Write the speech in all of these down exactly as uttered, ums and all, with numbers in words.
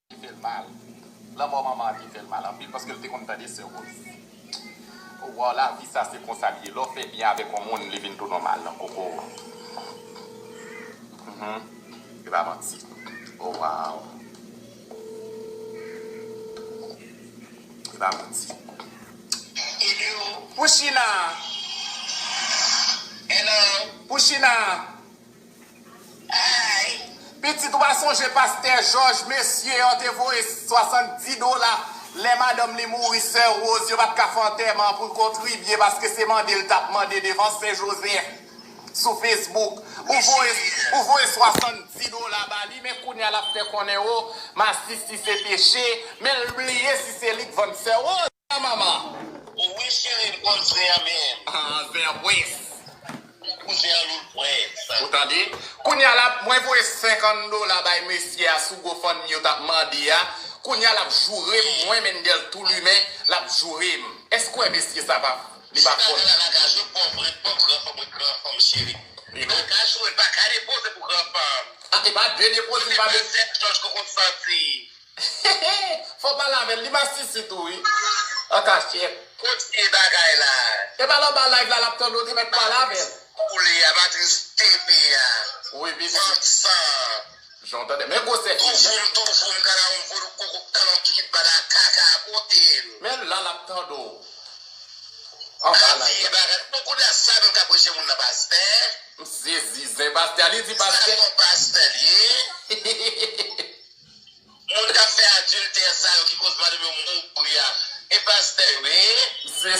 Te fè l mal. Lanmò manman an te fè l mal anpil paske l te konn tande sè Rose. O, waw, lavi sa se konsa l ye. Lè w fè byen avèk yon moun, li vin tounen w mal nan koko. Mhm. E pa manti. O, waw. E pa manti. Hello. Pouchina. Hello. Pouchina. Ay. Pitit, ou pa sonje pastè Jòj, mesye an te voye swasanndis dola lè madanm li mouri, sè Rose, yo pa t ka fè antèman pou l kontribye paske se mande l t ap mande devan Sen Jozèf sou Facebook. Ou voye, ou voye swasanndis dola ba li, men kounye a l ap fè konnen, o, masisi se peche, men l bliye si se li k vann sè Rose. Manman. Wi, cheri, m konn zen an menm. Ah, zen an pwès. Ou zen an loul pwès. Ou tande? Kounye a la, mwen voye senkant dola bay mesye a sou GoFundMe yo t ap mande a. Kounye a, l ap joure m, mwen, Mendel Toulimen, l ap joure m. Èske w wè mesye sa pa, li pa konn? Bagay la, bagay, je pauvre, pauvre grand fanm, wi, grand fanm, cheri. Li pa ka joure, li pa ka depoze pou gran fanm. Ah, e pa de depoze, li pa de. Sè Jòj, koko santi. Fò w pale avè l, li masisi tou, wi. An kachèt. Kote bagay la? E pa lè w ba live la, l ap tande w te mèt pale avè l. Koule a, Matris T V a. Wi, pitit. Vann san. Jan w tande. Men gwosè figi. Toufoum, toufoum, kanawon, vodou, koko, kanawon, kikit, bada, kaka, kote l? Men la, l ap tande w. Anba live la. Ati, bagay. Bon, kounye a sa menm k ap preche moun nan, pastè? M sezi, zen pastè, li di pastè. Sa son pastè, li ye? Moun k ap fè adiltè sa yo ki koz madanm yo mouri a, e pastè yo ye? Se...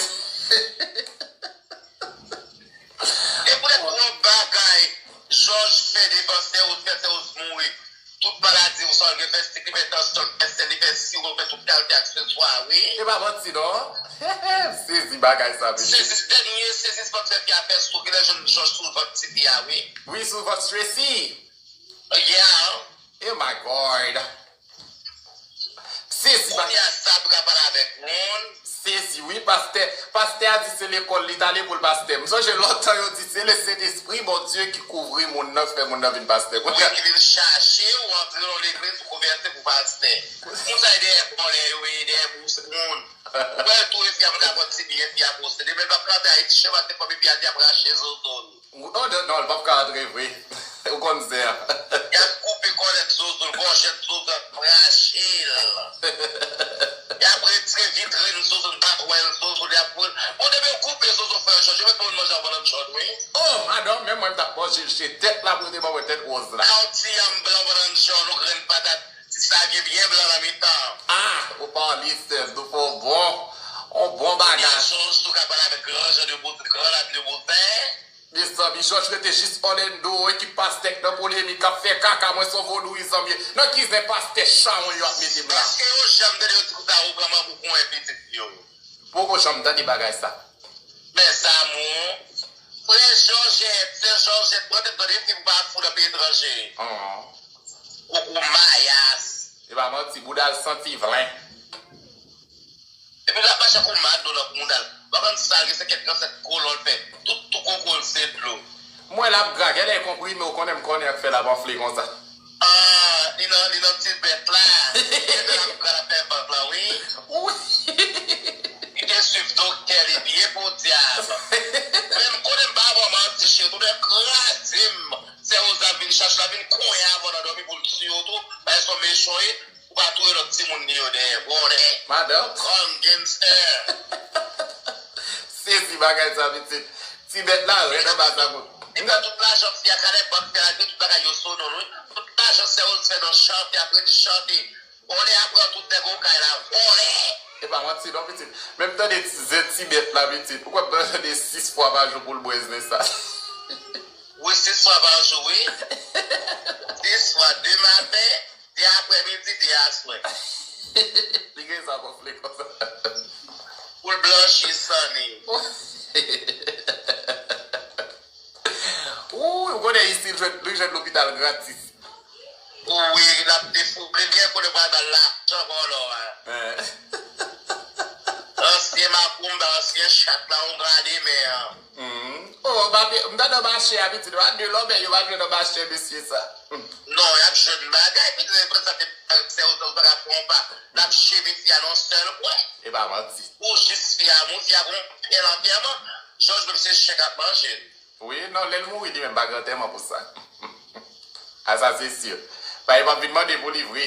E poutèt gwo bagay Jòj fè devan sè Rose, fè sè Rose mouri. Tout maladi ou sa, li fè sik, li fè tansyon, li fè sèl, li fè siwo, li fè tout kalite akseswa, wi. E pa manti non. Sezi bagay sa, mesye. Sezi, dènye sezi, se fè fi a fè sou, genlè jwenn Jòj sou vant tifi a, wi. Wi, sou vant Tracy. Yeah. Oh my God. Sezi bagay. Kounye a sa pou ka pale avèk moun. Sezi, wi, pastè. Pastè a di se lekòl li t ale pou l pastè. M sonje lontan yo di se le Sentespri Bondye ki kouvri moun nan, ki fè moun nan vin pastè. Wi, ki vin chache w, antre nan legliz, ou konvèti pou pastè. Moun sa yo dèyè vòlè yo ye, dèyè bouse moun. Ou wè tou, epi a moun ka pran ti byen, epi a posede. Men l p ap ka antre Ayiti, chèf a te fòm, epi a di ap rache zozo l. Oh, non, non, l p ap ka antre vre. Ou konn zen an. Y ap koupe kòlèt zozo l, gòjèt zozo l, ap rache l. Y ap retire vitrin zozo l, pa wè l, zozo l, y ap pran. Bon, depi yo koupe zozo frè Jòj, yo mèt pou moun manje avè nan jòn, wi. Oh, madanm, menm mwen m t ap manje l, se tèt la pou yo te ban mwen tèt Rose la. A yon ti yanm blan avè nan jòn, yon grenn patat, ti savye byen blan nan mitan. Ah, ou pa an listèz, nou fè yon bon, yon bon bagay. Yon jòj tou ka pale avèk gran jan de bout, gran lam de boutèy. Mezanmi, Jòj rete jis Orlando, ekip pastè k nan polemik, k ap fè kaka, mwen se yon vodouyizan m ye. Nan ki zen pastè chawony yo ap mete m la? Èske yo janm tande yo di konsa ou pran manbo pou yon pitit yo? Poko janm tande bagay sa. Mes amours, frè Jòjèt, sè Jòjèt, pran tèt tande fi pou pa fou nan peyi etranje. Koko mayas. E pa manti, bouda l santi vlen. Epi l ap mache ak yon mado nan bouda l. Ou pa konn sa l gen, se kèk ansent kolon l fè. Tout tou koko l se dlo. M wè l ap gra, genlè e konprime, ou konnen m konnen ak fè l ap anfle konsa. Ah, li nan, li nan ti bèt la. Li nan ap gra, l ap fè vant lan, wi. Wi. Li te swiv doktè li byen podyab. Men m konnen m pa ba w manti, cheri, tou lè kraze m. Sè Roz ap vin chache, l ap vin konyen avan w nan dòmi pou l tiye w tou. Paske se yon mechan w ye. Ou pa touye lòt timoun li yo dèyè vòlè. Madanm. Kòm gangster. Sezi bagay sa, pitit. Ti bèt la rèd anba sa, bon. Li pran tout lajan fi a, kalè bank fè al, tout bagay yo sou non l, wi. Tout lajan sè Rose fè nan chante, apre li chante. Vòlè a pran tout nèg Okay la, vòlè. E pa manti non, pitit. Menm tande ti zen ti bèt la, pitit. Ou kwè m tande sis fwa pa jou pou l bwè zen sa. Wi, sis fwa pa jou, wi. Sis fwa, de maten, de aprèmidi, de aswè. Li gen sa gonfle konsa. Pou l blanchi san li. Ou, ou konnen isi, li jwenn, li jwenn lopital gratis. Wi, l ap defoule byen kote pral ba l lajan vòlò a. Eh. Ansyen makoumba, ansyen chat la, ou gade men an. Mhm. Oh, m pa pe- m ta nan mache a pitit, pa de lòbèy yo pa jwenn nan mache mesye sa. Hmm. Non, y ap jwenn bagay, pitit, reprezante sè ou, ou pa ka fè yon pa. N ap cheve fi a nan sèl kwen. E pa manti. Ou jis fi a mouri, fi a gon pèl antèman. Jòj menm se chen k ap manje l. Wi, non, lè l mouri li menm pa gen antèman pou sa. A sa se si. Pa e p ap vin mande pou li vre.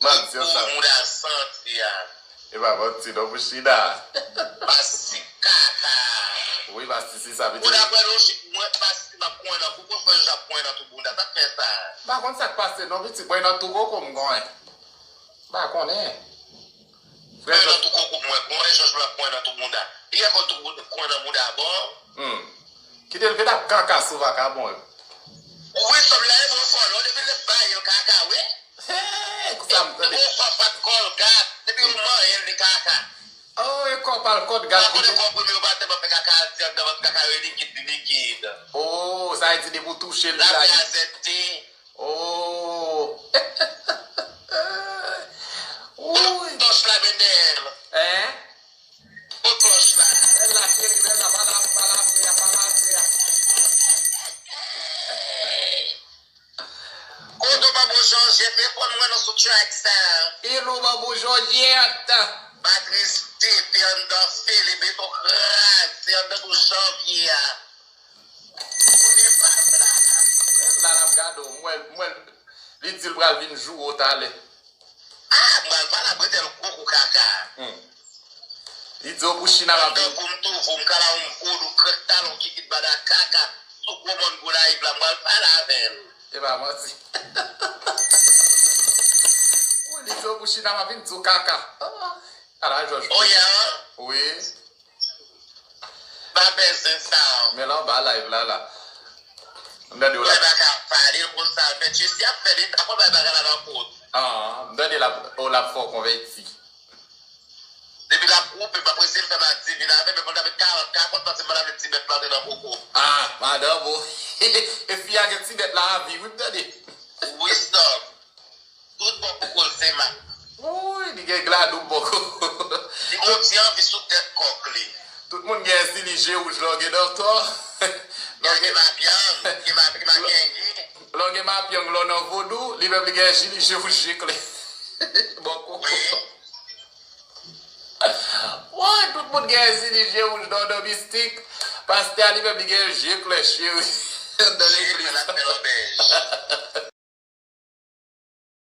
Manti sa. Ou mouda santi a. E pa manti non pou China. Pastisi kaka. Wi, pastisi sa vle di. Bon, daprè lojik mwen, pastisi m ap kwen nan koko, frè Jòj ap kwen nan tou bounda. Sa k fè sa? M pa konn sa k pase non pitit, mwen nan tou koko m kwen. M pa konnen. Frè Jòj. Mwen nan tou koko mwen, mwen Jòj mwen ap mwen nan tou bounda. Li gen kò tou bounda, mwen nan bounda bò. Hmm. Kite l vin ap kaka sou vakabon yo. Ou wi sòm la e bon kò non, depi l bay yo kaka wi. Hey, kousa m tande. Bon kò pa t kòlgat, depi yo manyen l li kaka. Oh, e kò pa l kòlgat. Pa konnen kò premye yo pa tèlman fè kaka di anndan, paske kaka yo likid, li likid. Oh, sa vle di depi w touche l li la. Lapyazète. Oh! Wouyy! Klòch la, Mendel. Hein? Kot klòch la? Bella cheri, Bella, pa la, pa la, frè, pa la, frè. Kote Manbo Jòjèt, reponn mwen non sou track sa. Hello, Manbo Jòjèt. Patris T P anndan fele, beton kraze, anndan tou janvye a. Kote Paz la? Bella l ap gade w. M wè, m wè li di l pral vin joure w talè. Ah, m pral pale ap rete l koko kaka. Hmm. Li di w pou China m ap vin. Tankou m tou vo, m kala yon vodou krèk talon kikit bada kaka. Sou gwo mòn Gonayiv la, m pral pale avè l. E pa manti. Wi, li di w pou China m ap vin di w kaka. Ah, ala Jòj. Oh, yeah? Wi. Pa bezwen sa. Men l anba live la, la. M tande w la. Mwen pa ka pale, l konn sa l fè. Jesi ap fè li, ta konn bay bagay la nan kot. Ah, m tande l ap, oh, l ap fè w konvèti. Depi l ap koupe, m ap resi l fè m ak divin avè, men pou l ta met karant, ka konn panse m pa ta vle ti bèt la antre nan koko. Ah, madanm ou. E fi a gen ti bèt la avi, wi, m tande. Wi, sòm. Tout bò koko l se ma. Wouyy, li gen gladouk bò koko. Li gon ti anvi sou tèt kòk li. Tout moun gen zili je wouj lè w gen dantò. Lè w gen mapyang, gen mapyang. Lè w gen mapyang, lè w nan vodou, li menm li gen zili je wouj je klè. Bò koko. Wi. Woy, tout moun gen zili je wouj nan, nan mistik. Pastè a li menm li gen je klè cheri. Nan legliz.